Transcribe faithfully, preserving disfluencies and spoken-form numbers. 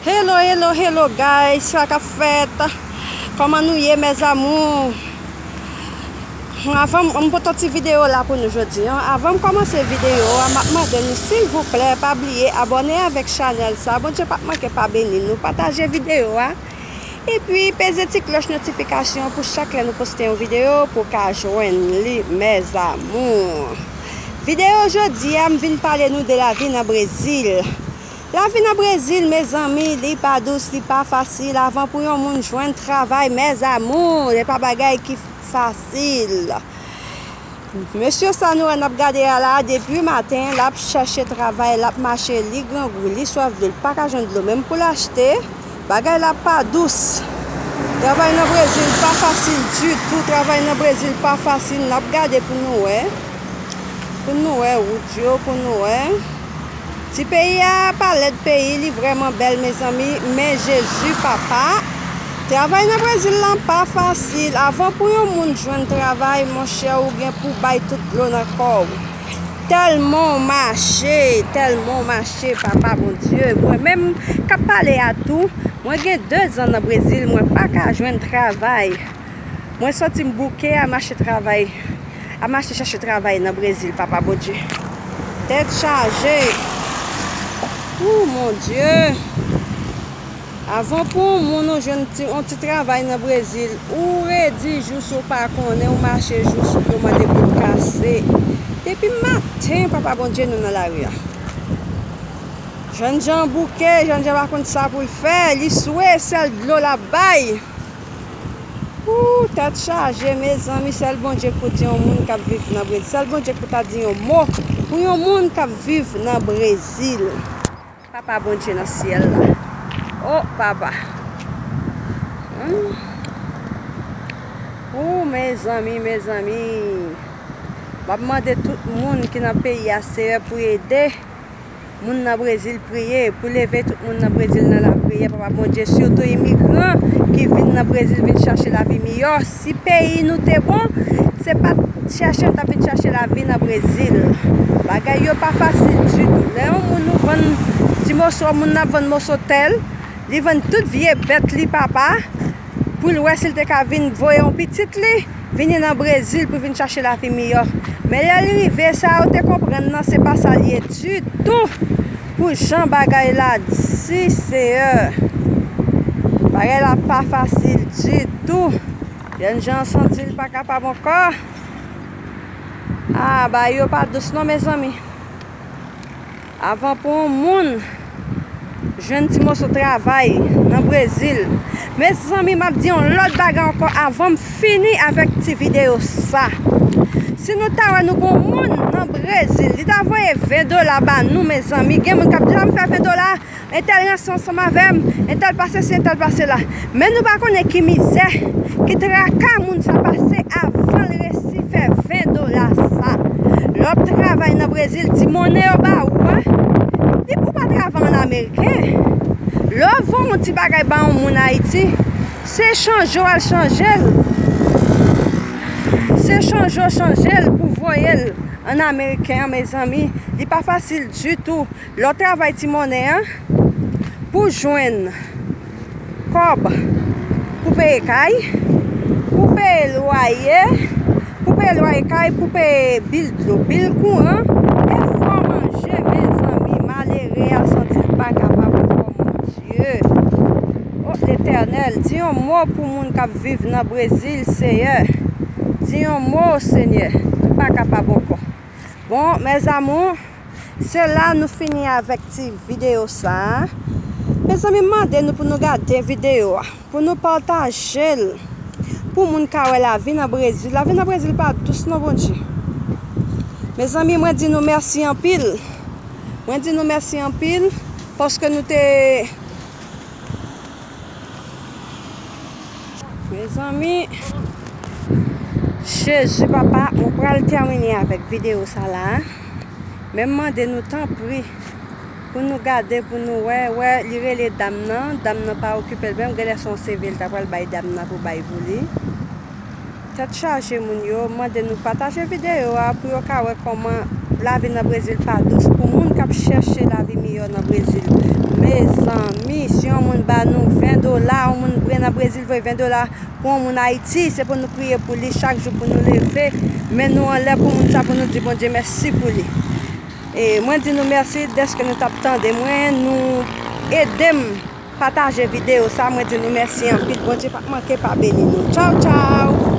Hello, hello, hello guys, sa k ap fèt? Kòman nou ye, mes amours? Avan m, m pote yon ti videyo la pou nou jodi an. Avan m kòmanse videyo a, m ap mande nou, silvouplè, pa bliye abòne avèk chanèl sa. Bondye p ap manke pa beni nou. Pataje videyo a. Epi, peze ti klòch notifikasyon pou chak lè nou poste yon videyo, pou w ka jwenn li, mes amours. Videyo jodi a, m vin pale nou de lavi nan Brezil. Lavi nan Brezil, mezanmi, li pa dous, li pa fasil. Avan pou yon moun jwenn travay, mes amours, se pa bagay ki fasil. Mesye sa nou wè n ap gade a la, depi maten, l ap chèche travay, l ap mache, li grangou, li swaf dlo, li pa ka jwenn dlo menm pou l achte. Bagay la pa dous. Travay nan Brezil pa fasil ditou. Travay nan Brezil pa fasil. N ap gade pou nou wè. Pou nou wè wout yo, pou nou wè. Ti peyi a pa lèd peyi, li vrèman bèl, mezanmi, men Jezi papa, travay nan Brezil lan pa fasil. Avan pou yon moun jwenn travay, monchè, ou gen pou bay tout dlo nan kò w. Tèlman w mache, tèlman w mache, papa Bondye. Mwen menm k ap pale a tou, mwen gen de zan nan Brezil, mwen pa ka jwenn travay. Mwen santi m bouke a mache travay, a mache chache travay nan Brezil, papa Bondye. Tèt chaje. Ou, Bondye. Avan pou yon moun ou jwenn ti, yon ti travay nan Brezil, ou redi jous ou pa konnen, ou mache jous ou mande pou kase. Depi maten, papa Bondye, nou nan lari a. Jènjan bouke, jènjan pa konn sa pou l fè, li swe, sèl dlo l ap bay. Ou, tèt chaje, mezanmi, sèl Bondye k pou di yon moun k ap viv nan Brezil. Sèl Bondye k pou ta di yon mo pou yon moun k ap viv nan Brezil. Papa Bondye nan syèl la. O, papa. Hmm. Ou, mezanmi, mezanmi. M ap mande tout moun ki nan peyi a, Seyè, pou ede moun nan Brezil priye, pou leve tout moun nan Brezil nan lapriyè, papa Bondye, sitou imigran ki vin nan Brezil vin chache lavi miyò. Si peyi nou te bon, se pa t chache nou t ap vin chache lavi nan Brezil. Bagay yo pa fasil ditou. Lè yon moun ou vann ti moso, moun nan ap vann moso tè l, li vann tout vye bèt li, papa, pou l wè si l te ka vin voye yon pitit li vini nan Brezil pou vin chache lavi miyò. Men lè l rive, sa yo te konprann nan, se pa sa l ye ditou. Pou jan bagay la di, Seyè. Bagay la pa fasil ditou. Jènjan santi l pa kapab ankò. Ah, bagay yo pa dous non, mezanmi. Avan pou yon moun jwenn ti moso travay nan Brezil. Mezanmi, m ap di yon lòt bagay ankò avan m fini avèk ti videyo sa. Si nou ta wè nou gon moun nan Brezil, li ta voye ven dola ba nou, mezanmi. Gen moun k ap di, "La m fè ven dola, entèl ranse ansanm avè m, entèl pase si, entèl pase la." Men nou pa konnen ki mizè, ki traka moun sa pase avan l resi fè ven dola sa. Lè w ap travay nan Brezil, ti monnen yo ba ou a, li pou pa travay an ameriken. Lè w vann yon ti bagay ba yon moun Ayiti, se chanje w al chanje l. Se chanje w chanje l pou voye l an ameriken an, mezanmi. Li pa fasil ditou. Lè w travay ti monnen an, pou jwenn kòb pou peye kay, pou peye lwaye, pou peye lwaye kay, pou peye bil dlo, bil kouran, e fò manje, mezanmi, malere a santi l pa kapab ankò, Bondye. O Letènèl, di yon mo pou moun k ap viv nan Brezil, Seyè. Di yon mo, Senyè, nou pa kapab ankò. Bon, mes amours, se la nou fini avèk ti videyo sa a. Mezanmi, m mande nou pou nou gade videyo a, pou nou pataje l, pou moun ka wè lavi nan Brezil. Lavi nan Brezil pa dous non, Bondye. Mezanmi, mwen di nou mèsi anpil. Mwen di nou mèsi anpil paske nou te Mezanmi, Jezi papa, mwen pral tèmine avèk videyo sa la. Men m mande nou tanpri pou nou gade, pou nou wè, wè, li rele dam nan, dam nan pa okipe l menm, genlè se yon C V l ta pral bay dam nan pou bay pou li. Tèt chaje moun yo, m mande nou pataje videyo a pou yo ka wè kòman lavi nan Brezil pa dous pou moun k ap chèche lavi miyò nan Brezil. Mezanmi, si yon Moun ba nou ven dola, yon moun Brezil voye ven dola pou yon moun Ayiti, se pou nou priye pou li chak jou, pou nou leve men nou anlè pou moun sa, pou nou di Bondye mèsi pou li. E mwen di nou mèsi dèske nou t ap tande mwen, nou ede m pataje videyo sa, mwen di nou mèsi anpil. Bondye p ap manke pa beni nou. Tchaw, tchaw!